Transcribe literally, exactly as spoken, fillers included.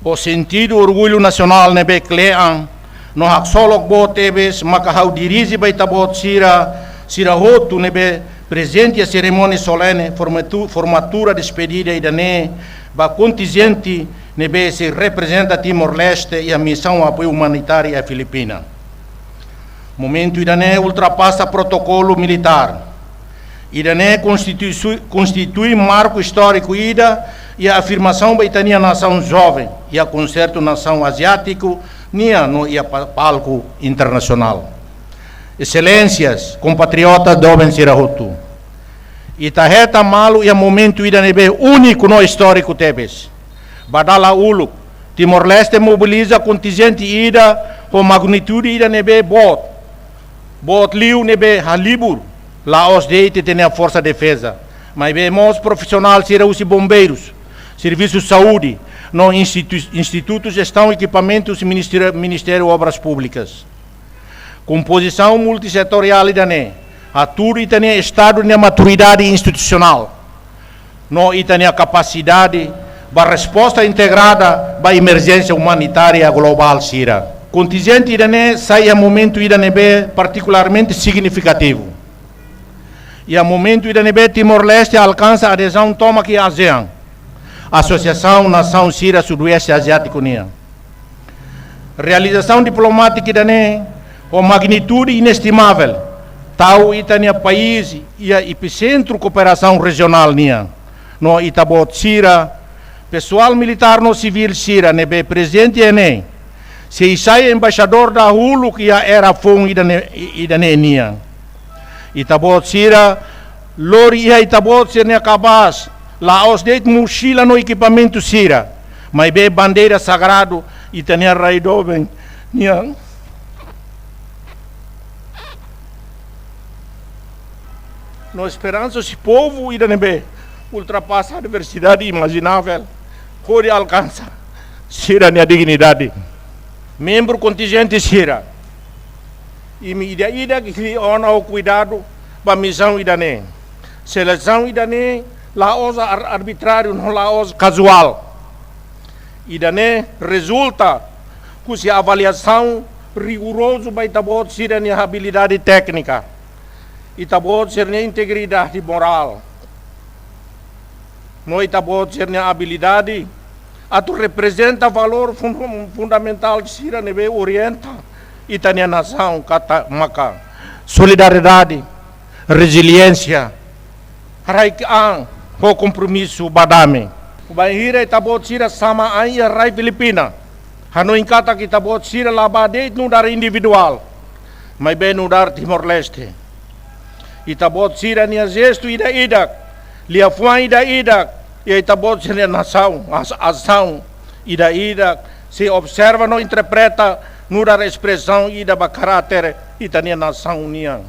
Ho sentidu orgullu nasionál ne'ebé kle'an no haksolok boot tebes maka ha'u dirije ba ita-boot sira, sira hotu ne'ebé prezente iha serimónia solene formatu-, formatura despedida ida-ne'e ba kontinjente ne'ebé sei reprezenta Timor-Leste iha misaun apoiu umanitáriu iha Filipina. Momentu ida-ne'e ultrapasa protokolu militár. Ida-ne'e konstitui-, konstitui marku istóriku ida iha afirmasaun ba ita-nia nasaun joven iha konsertu nasaun aziátiku nian no iha pa-, palku internasionál. Eselénsias, kompatriotas doben sira hotu. Ita hetan malu iha momentu ida ne'ebé úniku no istóriku tebes. Ba dala uluk, Timor-Leste mobiliza kontinjente ida ho magnitude ida ne'ebé boot. Boot liu ne'ebé halibur, la'ós de'it ita-nia forsa defeza, maibé mós profisionál sira husi bombeirus, servisu saúde, no institu-, institutu jestaun ekipamentus Ministériu, Ministériu Obras Públikas. Kompozisaun multisetoriál ida-ne'e hatudu ita-nia estadu nia maturidade institusionál no ita-nia kapasidade ba resposta integrada ba emerjénsia umanitária globál sira. Kontinjente ida-ne'e sai iha momentu ida ne'ebé partikularmente signifikativu. Iha momentu ida ne'ebé Timor-Leste alkansa adezaun tomak iha ASEAN, Asosiasaun Nasaun Sira Sudoeste Aziátiku nian. Realizasaun diplomátika ida-ne'e ho magnitude inestimável, tau ita-nia país iha episentru kooperasaun rejionál nian. No ita-boot sira, pesoál militár no sivíl sira ne'ebé prezente iha ne'e, sei sai embaixadór dahuluk iha era foun ida-ne'e, ida-ne'e nian. Ita-boot sira lori iha ita-boot sira-nia kabaas, la'ós de'it moxila no ekipamentu sira, maibé bandeira sagradu ita-nia rai doben nian. No esperansa husi povu ida ne'ebé ultrapasa adversidade imajinável hodi alkansa sira-nia dignidade. Membru kontinjente sira, imi ida-idak liu ona ho kuidadu ba misaun ida-ne'e. Selesaun ida-ne'e la'ós ar-, arbitráriu no la'ós kazuál. Ida-ne'e rezulta husi avaliasaun rigorozu ba ita-boot sira-nia abilidade téknika, ita-boot sira-nia integridade morál, no ita-boot sira-nia abilidade atu reprezenta valór fun-, fundamentál sira ne'ebé orienta ita-nia nasaun katak maka solidariedade, reziliénsia, rai-an ho kompromisu ba dame. Bainhira ita-boot sira sama ain iha rai Filipina, hanoin katak ita-boot sira la bá de'it nu'udar individuál, maibé nu'udar Timor-Leste. Ita-boot sira-nia jestu ida-idak, liafuan ida-idak, iha ita-boot sira-nia nasaun, as-, asaun ida-idak sei observa no interpreta nu'udar espresaun ida ba karáter ita-nia nasaun nian.